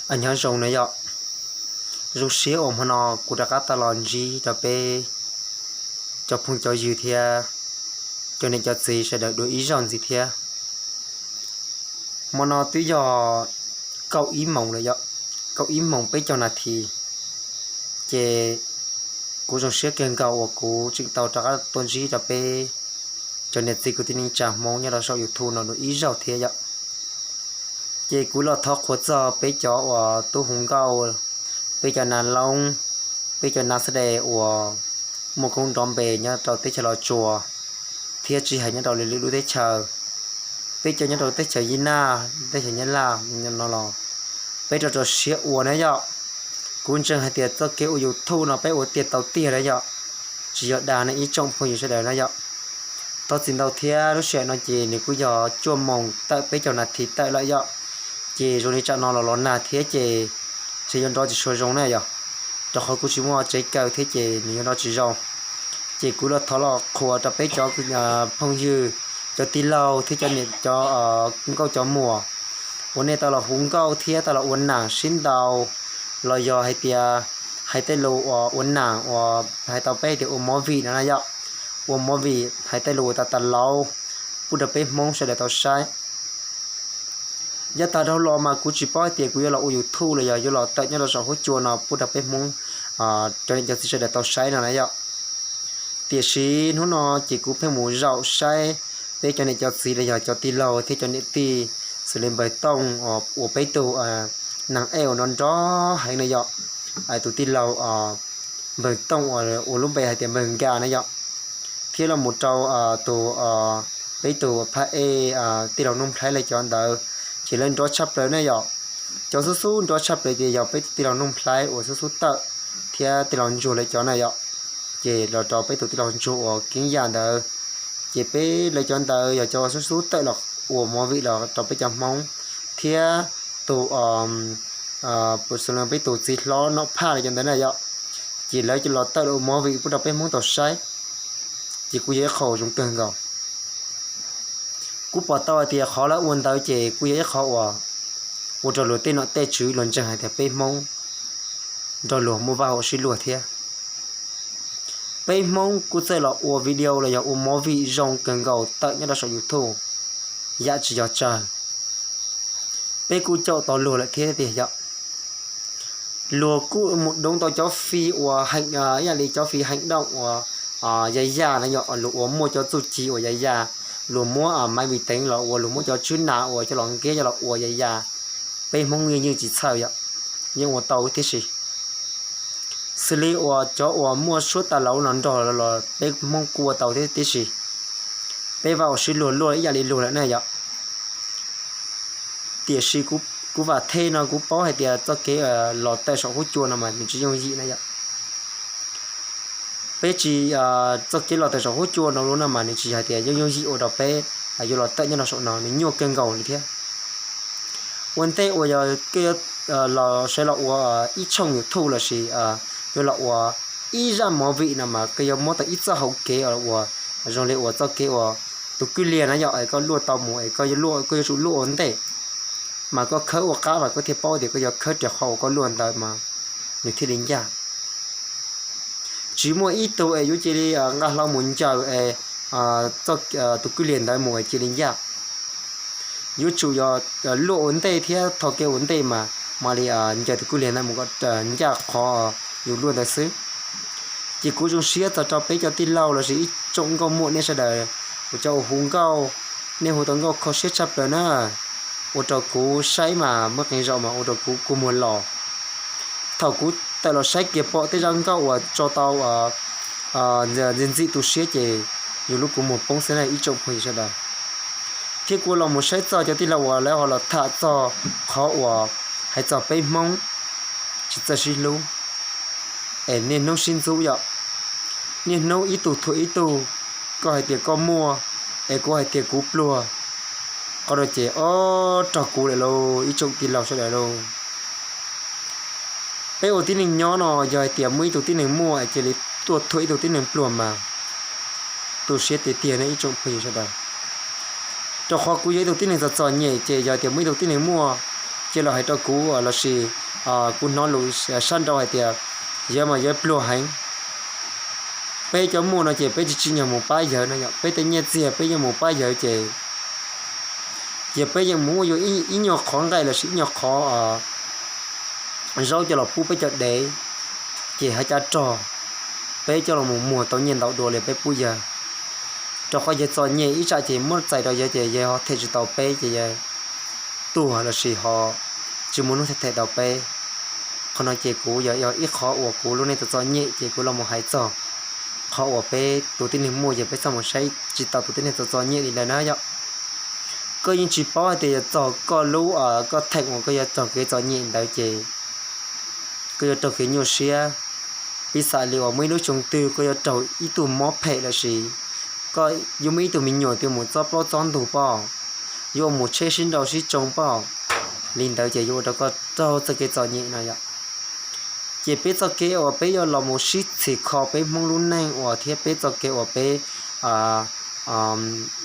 Nyob zoo na yom, zoo siab uas hmo no kuv rov qab tau los ntsib rau peb cov phooj cov ywg thiab cov niam cov txiv sawv daws dua ib zaug ntxiv thiab. Hmo no twb yog kaum ib moos lawm yom, kaum ib moos peb caug nas this, ces kuv zoo siab kawg nkaus uas kuv tseem tau rov qab tuaj ntsib rau peb cov niam txiv kwv tij neej tsa Hmoob nyob rau saum YouTube no dua ib zaug thiab yom. Ces kuv los thov qhuas txog peb cov uas tub hu nkauj, peb cov nas loob, peb cov nas xab des uas muaj koob nrov npe nyob rau teb chaws Los Tsuas, thiab tsis hais nyob rau lwm lub teb chaws. Peb cov nyob rau teb chaws Yij Naj, teb chaws Nyab Laj no los peb rau rau siab ua na yom. Kuv ntseeg hais tias txoj kev ua YouTube no peb ua tiag tau tiag na yom, tsis yog dag na ib tsoom phooj ywg sawv daws na yom. Thov txim ntau thiab, lub sij hawm no ces nws kuj yog cuaj moos tawm peb caug nas this tawm lawm yom. Ces zoo li tsam no los los nag thiab ces ntshe yuav nrov tsis tshua zoo na yom, rau qhov kuv tsis muaj tsev kaw thiab ces nws yuav nrov tsis zoo. Ces kuv los thov los qhuas rau peb cov phooj ywg, cov tij laug thiab cov niam cov nkauj cov muam uas nej tau los hu nkauj thiab tau los ua nam sib ntaus, los yog hais tias hais tej lus uas ua nam uas hais tau peb tias ua movie no na yom, ua movie hais tej lus uas tas tas laus pub rau peb Hmoob sawv daws tau saib. Yav tag dhau los mas kuv tsis paub hais tias kuv yuav los ua YouTube los yog yuav los tawm nyob rau saum huab cua no pub rau peb Hmoob cov niam cov txiv sawv daws tau saib no na yom. Tiam sis hnub no ces kuv pheej mus zaum saib peb cov niam cov txiv los yog cov tij laug thiab cov niam tij xws li npawg Tooj uas peb tug nas ej uas nrov nrov heev na yom, tus tij laug npawg Tooj uas lub npe hais tias npawg Nkas na yom, thiab los mus rau tus peb tug phab ej tij laug Nuj Nplhaib lawv cov ntawd, ces lawv nrov tshaj plaws na yom. Cov xub xub nrov tshaj plaws ces yog peb tus tij laug Nuj Nplhaib uas xub xub tawm thiab tij laug Ntsuag lawv cov na yom. Ces los rau peb tus tij laug Ntsuag uas Keeb Yaj ntawd, ces peb lawv cov ntawd yog cov xub xub tawm los ua movie los rau peb cov Hmoob, thiab tus peb tus txiv hlob Nom Phaj lawv cov ntawd na yom, ces lawv los tawm los ua movie pub rau peb Hmoob tau saib. Ces kuj yog ib qho zoo kawg nkaus. Kuv pom tau hais tias qhov lawv ua ntawd ces kuj yog ib qho uas ua rau luag tej nom tej tswv luag ntseeg hais tias peb Hmoob nrog luag muaj vaj huam sib luag thiab. Peb Hmoob kuj txawj los ua video los yog ua movie zoo kawg nkaus tawm nyob rau saum YouTube, yam tsis yog tsawg. Peb kuj caum tau luag lawm thiab tiag yom. Luag kuj mus doov tau cov fij uas ib yam li cov fij heem dooj uas yaj yaj na yom, luag uas muaj cov txuj ci uas yaj yaj, luag muab maiv vim teev los ua, luag muab cov tswb nas uas coj los nkiab coj los ua yaj yaj. Peb Hmoob yeej yeej tsis txhawj yom, yeej ua tau tib si. Xws li uas cov uas muaj suab tas laus no nrog los peb Hmoob kuj ua tau tib si. Peb vaj huam sib luag luaj ib yam li luag lawm na yom. Tiam sis kuv vam thej no kuv paub hais tias txoj kev los tawm saum huab cua no mas nws tsis yooj yim na yom. Peb tsis, txoj kev los tawm saum huab cua no lub no mas nws tsis yog hais tias yooj yooj yim ua rau peb yuav los tawm nyob rau saum no, nws nyuaj kawg nkaus li thiab. Ua ntej uas yog koj yuav los sawv los ua ib tshooj YouTube lossis yuav los ua ib zaj movie no mas koj yuav muab tau ib txoj hauv kev uas zoo li uas txoj kev uas tus kwj liag na yom, es koj luaj tau mus es koj yuav tsum luaj ua ntej, mas koj khawb ua qab mas koj thiaj paub tias koj yuav khawb rau qhov uas koj luaj ntawd mas nws thiaj li ncaj. Tsis muaj ib tug es yuav cia li nqa hlo mus ncaws es tus kwj liag ntawd mus es cia li ncaj. Yuav tsum yog luaj ua ntej thiab tho kev ua ntej mas mam li ncaws tus kwj liag ntawd mus kom ncaj qhov yus luaj ntawd xwb. Ces kuv zoo siab txog rau peb cov tij laug lossis ib tsoom nkauj muam nej sawv daws, uas cov uas hu nkauj, nej hu tau nkauj kho siab tshaj plaws na. Ua rau kuv saib mas muaj qee zaum mas ua rau kuv kua muag los. Thaum kuv tawm los saib kiag pom tej zaj nkauj uas tso tau ntxim ntxim tu siab ces yus lub kua muag poob xwb na ib tsoom phooj ywg sawv daws. Thiab kuv los mus saib txog cov tij laug uas lawv ho los tham txog qhov uas hais txog peb Hmoob tsis txawj sib hlub, es niaj hnub sib ntxub yom. Niaj hnub ib tug thuam ib tug, koj hais tias koj muaj, es kuv hais tias kuv pluag. Qhov no ces ob raug kuv lawm lauj ib tsoom tij laug sawv daws lauj. Peb ua tib neeg nyob no yog hais tias muaj ib tug tib neeg muaj es cia li tuaj thuam ib tug tib neeg pluag mas tu siab tiag tiag ne ib tsoom phooj ywg sawv daws. Rau qhov kuv yog ib tug tib neeg txom txom nyem ces yog tias muaj ib tug tib neeg muaj, Ces los hais rau kuv lossis kuv hnov lus sab nraud hais tias yawg mas yawg pluag heev. Peb cov muaj no ces peb tsis tsim nyog mus pab yawg no yom, peb tej nyiaj txiag peb yeej mus pab yawg ces, ces peb yeej mus muab yuav ib nyuag qhov nqaij lossis ib nyuag qhov zaub coj los pub peb cov dev, ces hais cav rog peb coj los mus muag tau nyiaj ntau dua li peb pub yawg. Rau qhov yawg txom nyem ib tsam ces muab txais rau yawg ces yawg ho them tsis tau peb ces yawg tuag lossis ho tsis muaj hnub them tau peb. Qhov no ces kuv yog yog ib qhov uas kuv lub neej txom txom nyem ces kuv los mus hais txog qhov uas peb tus tib neeg muaj ces peb txhob mus saib tsis taus tus tib neeg txom txom nyem li ntawd na yom. Koj yeej tsis paub hais tias yog txog koj lub, koj theem uas koj yuav raug kev txom nyem ntawd ces koj yuav raug kev nyuaj siab. Piv xam li uas muaj ib lub xyoo twg koj yuav raug ib tug mob phem lossis koj yuav muaj ib tug me nyuam twg mus txob plaub txob ntug pom, yuav mus tsheb sib nrau sib tsoo pom, li ntawd ces yuav ua rau koj raug txoj kev txom nyem no yom. Ces peb txoj kev uas peb yuav los mus sib txhim kho peb Hmoob lub neej uas thiab peb txoj kev uas peb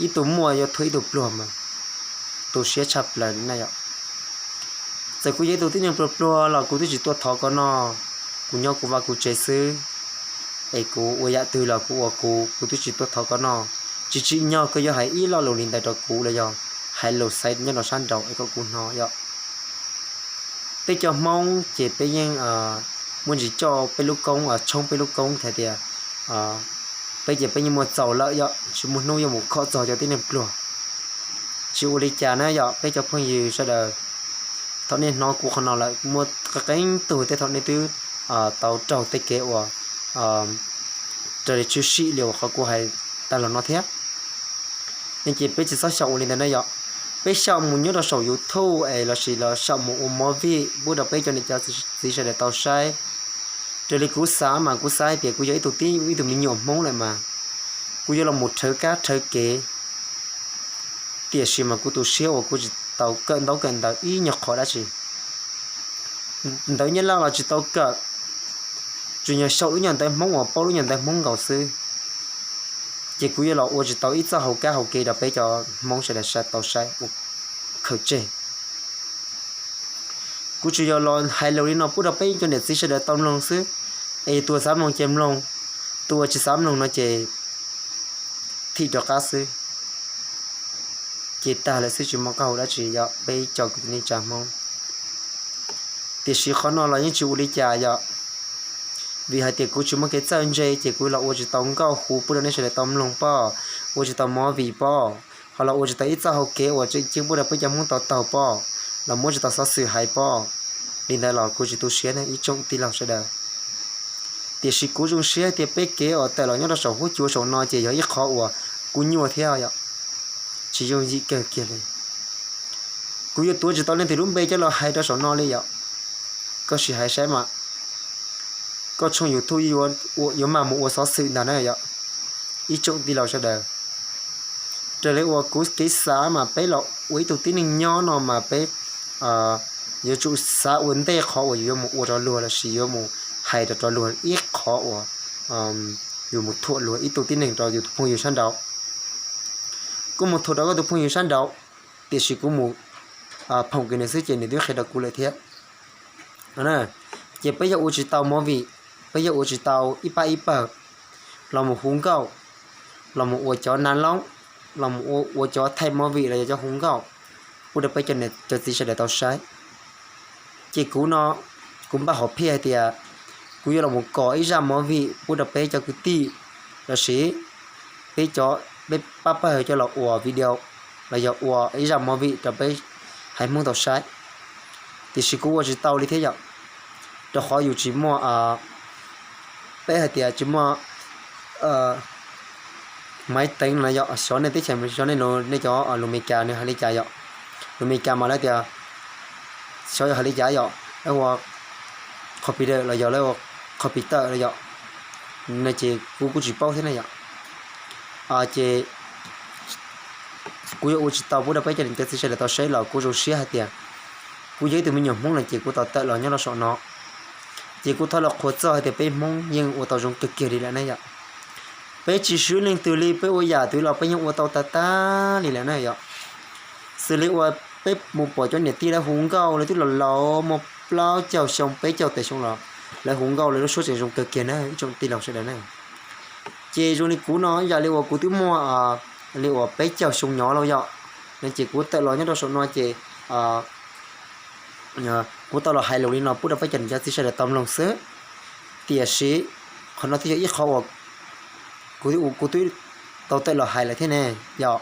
ib tug muaj yuav thuam ib tug pluag mas tu siab tshaj plaws li na yom. Txawm kuv yog ib tug tib neeg pluag pluag los kuv twb tsis tuaj thov koj noj, kuv nyob kuv vaj kuv tsev xwb, es kuv ua yam twg los kuv ua kuv, kuv twb tsis tuaj thov koj noj. Tsis tsim nyog koj yuav hais ib lo lus li ntawd rau kuv los yog hais lus xaiv nyob rau sab nraud es kom kuv hnov yom. Peb cov Hmoob ces peb yeej muaj ntsis coj peb lub koob, tshoob peb lub koob hais tias peb ces peb yeej muaj txaus lawm yom, tsis muaj hnub yuav mus khom txog cov tib neeg pluag. Tsis ua li cas na yom peb cov phooj ywg sawv daws, thaum nej hnov kuv qhov no lawm muaj qee tug tej thaum nej twb tau raug tej kev uas raws li tshwm sim li uas qhov kuv hais tag los no thiab. Ces peb tsis txhob xyaum ua li ntawd na yom. Peb xyaum mus nyob rau saum YouTube es lossis los xyaum mus ua movie pub rau peb cov niam cov txiv sawv daws tau saib. Raws li kuv xav mas kuv xav hais tias kuv yog ib tug tib ib tug me nyuam Hmoob lawm mas kuv yuav los mus rhawv kab rhawv kev, tiam sis mas kuv tu siab uas kuv tsis tau kawm ntaub kawm ntawv ib nyuag qhov dab tsi. Ntawv Nyab Laj los tsis tau kawm, tsuas yog xyaum lub nyuag ntawv Hmoob uas paub lub nyuag ntawv Hmoob nkaus xwb. Ces kuv yuav los ua tsis tau ib txoj hau kab hau kev rau peb cov Hmoob sawv daws tau saib ua khaws tseg. Kuv tsuas yog los hais lus li no pub rau peb cov niam txiv sawv daws tau mloog xwb. Es tus xav mloog ces mloog, tus uas tsis xav mloog no ces thim rov qab xwb. Ces tag lawm xwb, tsis muaj qab hau dab tsi yom peb cov kwv tij neej tsa Hmoob. Tiam sis qhov no los yeej tsis ua li cas yom, vim hais tias kuv tsis muaj kev txawj ntse ces kuv los ua tsis tau nkauj huv pub rau nej sawv daws tau mloog pom, ua tsis tau movie pom, ho los ua tsis tau ib txoj hau kev uas tseem ceeb pub rau peb cov Hmoob tau taug pom, los muab tsis tau xov xwm hais pom. Li ntawd los kuv tsis tu siab ne ib tsoom tij laug sawv daws. Tiam sis kuv zoo siab tias peb kev uas tawm los nyob rau saum huab cua saum no ces yog ib qhov uas kuv nyuaj thiab yom, tsis yooj yim kawg kiag li. Kuv yuav tuav tsis tau leej twg lub npe coj los hais rau saum no li yom. Koj sim hais saib mas, koj tshooj YouTube yuav mam mus ua xov xwm ntag na yom, ib tsoom tij laug sawv daws. Raws li uas kuv kev xav mas peb los ua ib tug tib neeg nyob no mas peb yuav tsum xav ua ntej qhov uas yus yuav mus ua rau luag lossis yuav mus hais rau rau luag ib qhov uas yus mus thuam luag ib tug tib neeg rau yus tus phooj ywg sab nraud. Kuv mus thuam rau koj tus phooj ywg sab nraud, tiam sis kuv mus phoom kiag nws xwb ces nws twb qhia rau kuv lawm thiab. Ces peb yog ua tsis tau movie, peb yog ua tsis tau ib pab ib pawg los mus hu nkauj, los mus ua cov nas loob, los mus ua cov thaij movie los yog cov hu nkauj pub rau peb cov txiv sawv daws tau saib. Ces kuv no, kuv npaj hom phiaj hais tias kuv yuav los mus kos ib zaj movie pub rau peb cov kwv tij lossis peb cov, peb pab pawg coj los ua video los yog ua ib zaj movie rau peb haiv Hmoob tau saib. Tiam sis kuv ua tsis tau li thiab yom, rau qhov yus tsis muaj, peb hais tias tsis muaj maiv teev no yom, xyov nej teb chaws, xyov nej, nej cov lus Meskas nws hais li cas yom. Lus Meskas mas lawv tias, xyov yog hais li cas yom, lawv ua computer los yog lawv ua computer los yom, no ces kuv kuj tsis paub thiab na yom. Ces kuv yuav ua tsis tau pub rau peb cov niam cov txiv sawv daws tau saib los kuv zoo siab hais tias kuv yog ib tug me nyuam Hmoob no ces kuv tau tawm los nyob rau saum no. Ces kuv thov los qhuas txog hais tias peb Hmoob yeej ua tau zoo kawg kiag li lawm na yom. Peb tsis swb leej twg li, peb ua yam twg los peb yeej ua tau tag tag li lawm na yom. Xws li ua Peb mus pom cov niam tij lawv hu nkauj, lawv twb los laus muaj plaub caug xyoo peb caug tawm xyoo los lawv hu nkauj lawv lub suab tseem zoo kawg kiag na ib tsoom tij laug sawv daws na. Ces zoo li kuv no yam li uas kuv twb muaj li uas peb caug xyoo nyob lauj yom, no ces kuv tawm los nyob rau saum no ces kuv tau los hais lus li no pub rau peb cov niam cov txiv sawv daws tau mloog xwb. Tiam sis qhov no twb yog ib qho uas kuv twb tau tawm los hais lawm thiab ne yom.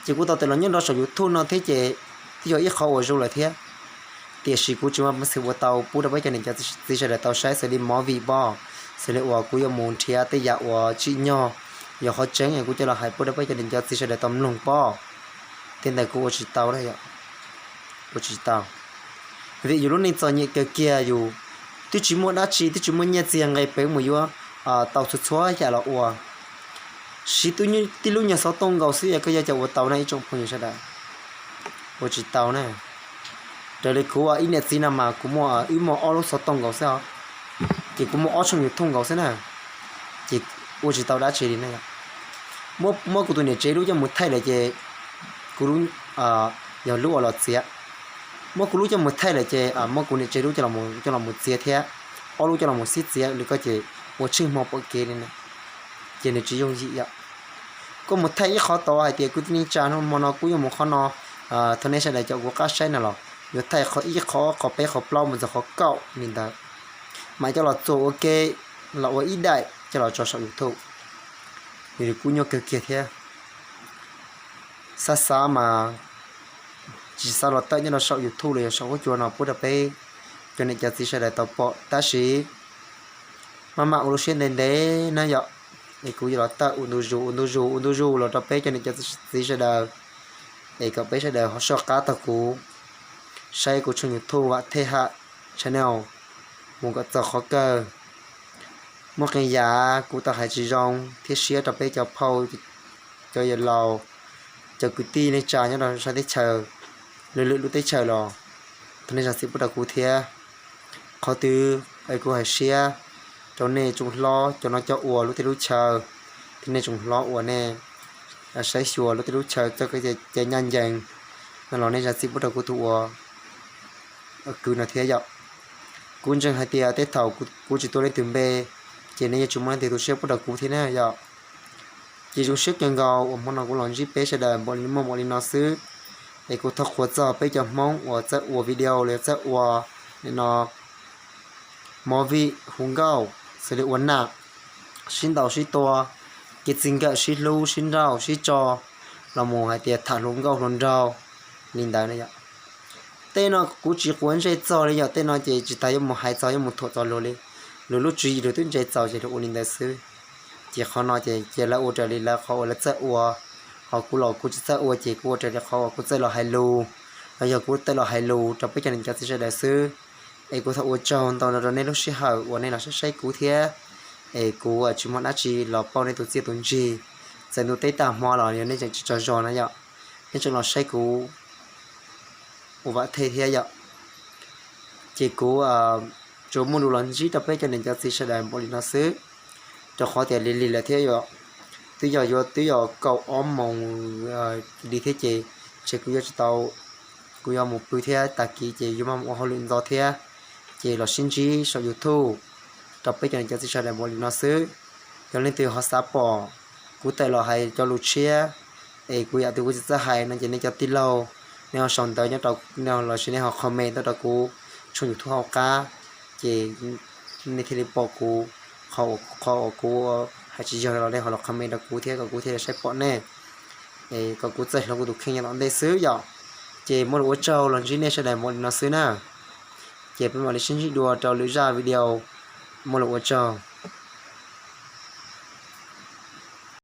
Ces kuv tau tawm los nyob rau saum YouTube no thiab ces twb yog ib qho uas zoo lawm thiab. Tiam sis kuv tsis muaj peev xwm ua tau pub rau peb cov niam cov txiv sawv daws tau saib xws li movie pob, xws li uas kuv yuav mus nrhiav tej yam uas tsim nyog, yog qhov tseeb kuv coj los hais pub rau peb cov niam cov txiv sawv daws tau mloog pob. Tej ntawd kuv ua tsis tau, ua tsis tau. Vim yus lub neej txom nyem kawg kiag, yus twb tsis muaj dab tsi, twb tsis muaj nyiaj txiag nqe peev mus yuav tau txhua txhua yam los ua. Siv tib lub nyuag xov tooj nkaus xwb es koj yuav coj ua tau na ib tsoom phooj ywg sawv daws. Ua tsis tau na. Raws li kuv ib niam txiv no mas kuv muaj, wb muaj ob lub xov tooj nkaus xwb os, ces kuv muaj ob tshooj YouTube nkaus xwb na, ces ua tsis tau dab tsi li na. Muab kuv tus niam tsev lub coj mus thaij lawm ces kuv lub yog lub uas los txiav. Muab kuv lub coj mus thaij lawm ces muab kuv niam tsev lub coj los mus txiav thiab, ob lub coj los mus sib txiav li ko ces ua tsheej hmo pom kev li na, ces nws tsis yooj yim yom. Koj mus thaij ib qho tod hais tias kuv tib neej tsa hnub hmo no kuv yuav mus qhov no, thov nej sawv daws caum kuv qab saib no los yuav thaij qhov ib qhov qhov peb qhov plaub mus txog qhov kaum li ntawd, mam coj los txuas ua ke los ua ib daim coj los tso saum YouTube. Nws kuj nyuaj kawg kiag thiab. Xav xav mas tsis xav los tawm nyob rau saum YouTube los yog saum huab cua no pub rau peb cov niam cov txiv sawv daws tau pom tab sis maj mam ua lub siab ntev ntev na yom, es kuv yuav los tawm ua ntu zus ua ntu zus ua ntu zus los rau peb cov niam cov txiv sawv daws, es kom peb sawv daws ho soj qab taug kuv, saib kuv tshooj YouTube Vam Thej Haj channel mus kom txog qhov kawg. Muaj qee yam kuv tau hais tsis zoo thiab siab rau peb cov phauj, cov yawg laus, cov kwv tij neej tsa nyob rau sab teb chaws, lwm lwm lub teb chaws los thov nej zam txim pub rau kuv thiab. Qhov twg es kuv hais siab rau nej tsoom hlob cov noj cov ua lub teb lub chaw, thiab nej tsoom hlob uas nej saib xyuas lub teb lub chaw txoj kev cai ncaj ncees no los nej zam txim pub rau kuv tus ua kwv no thiab yom. Kuv ntseeg hais tias tej thaum kuv tsis tuav leej twg npe, ces nej yuav tsis muaj leej twg tu siab pub rau kuv thiab na yom. Ces zoo siab kawg nkaus uas hmo no kuv los ntsib peb sawv daws npaum li muaj npaum li no xwb. Es kuv thov qhuas txog peb cov Hmoob uas txawj ua video los yog txawj ua no movie hu nkauj, xws li ua nam, sib ntaus sib tua, kev txij nkawm sib hlub sib nrauj sib tso, los mus hais tias tham hluas nkauj hluas nraug li ntawd na yom. Tej no kuv tsis quav ntsej txog li yom, tej no ces tsis tas yuav mus hais txog yuav mus thuam txog luag li. Luag lub tswv yim luag twb ntse txaus ces luag ua li ntawd xwb. Ces qhov no ces cia lawv ua raws li lawv qhov uas lawv txawj ua, ho kuv los kuv tsis txawj ua ces kuv ua raws li qhov uas kuv txawj los hais lus, los yog kuv txawj los hais lus rau peb cov niam cov txiv sawv daws xwb. Es kuv thov ua tsaug ntau no rau nej lub sij hawm uas nej los saib saib kuv thiab. Es kuv tsis muaj dab tsi los pauj nej tus txiaj tus ntsig, txawm ntuj teb tag hmo los yog nej tseem tsis tsaug zog na yom, nej tseem los saib kuv ua Vam Thej thiab yom. Ces kuv tsuas muaj lus los ntsib rau peb cov niam cov txiv sawv daws npaum li no xwb, rau qhov tias lig lig lawm thiab yom. Twb yog yuav twb yog kaum ob moos li thiab ces ntshe kuv yuav tsis tau, kuv yuav mus pw thiab tag kis ces yuav maj mus ua hauj lwm ntxov thiab. Ces los sib ntsib saum YouTube rau peb cov niam cov txiv sawv daws npaum li no xwb. Yog leej twg ho xav pom kuv tawm los hais cov lus tshiab, es kuv yam twg kuv tsis txawj hais no ces nej cov tij laug, nej ho sau ntawv nyob rau, lossis nej ho comment tuaj rau kuv tshooj YouTube hauv qab, ces nej thiaj li pom kuv, qhov uas kuv hais tsis yog los nej ho los comment rau kuv thiab kom kuv thiaj li saib pom nej, kom kuv txawj hloov kuv tus kheej nyob tom ntej xwb yom. Ces muaj lus ua tsaug los ntsib nej sawv daws npaum li no xwb na. Ces peb mam li sib ntsib dua rau lwm zaj video. Muaj lus ua tsaug.